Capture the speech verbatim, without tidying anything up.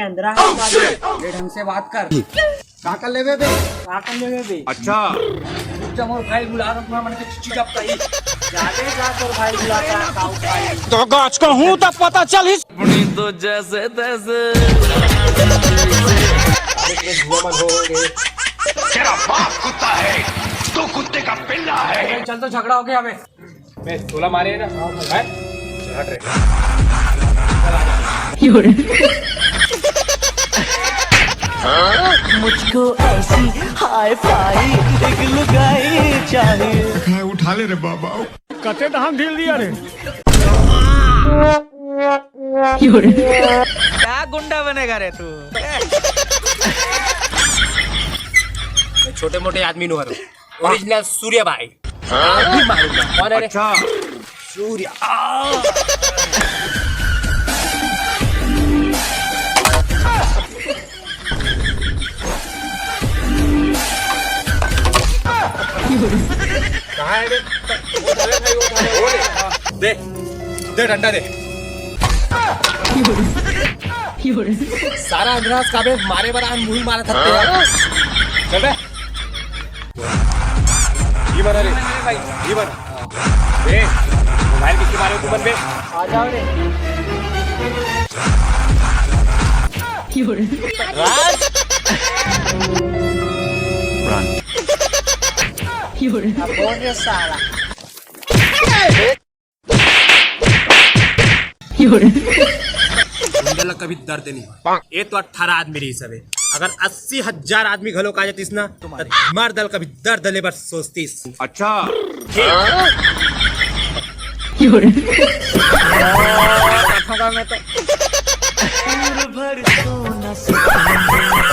अंदरा है, ये ढंग से बात कर। का कर लेबे बे? का कर लेबे बे? अच्छा। चुपचाप मोर भाई बुला रहा, तुम्हारा मन के चिचप कही। जाते जा तोर भाई बुलाता है, काऊ भाई। तो गाछ का हूँ तब पता चल ही। अपनी तो जैसे तैसे। तेरा बाप कुत्ता है, तू कुत्ते का पिल्ला है। चल तो झगड़ा हो गया हमें। बे, तोला मारे है ना? हैं? चल, हट रे। मुझको ऐसी हाई फाई एक लुगाई चाहिए। उठा ले रे बाबा। कते धान ढील दिया रे। क्या गुंडा बनेगा रे तू? छोटे मोटे आदमी नु हरो। ओरिजिनल सूर्या भाई। अभी मारूंगा। कौन है रे? अच्छा। सूर्या। आ! कहाँ है बे? वो धरे भाई, वो धरे। वो दे। दे, दे डंडा दे। सारा अंधराज का बे मारे बर आन मुही मारा था तेरा। चल बे। ये बना रे। ये बना। ए, मोबाइल किसके मारे हो तुमन बे? आ जाओ रे। राज। अब बोल रे साला। गुंडा ला कभी दर्द नहीं। ये तो अठारह आदमी रही सबे। अगर अस्सी हजार आदमी घलो का जातीस ना, तो मार दल कभी दर्द ले बर सोचतीस। अच्छा। ठीक।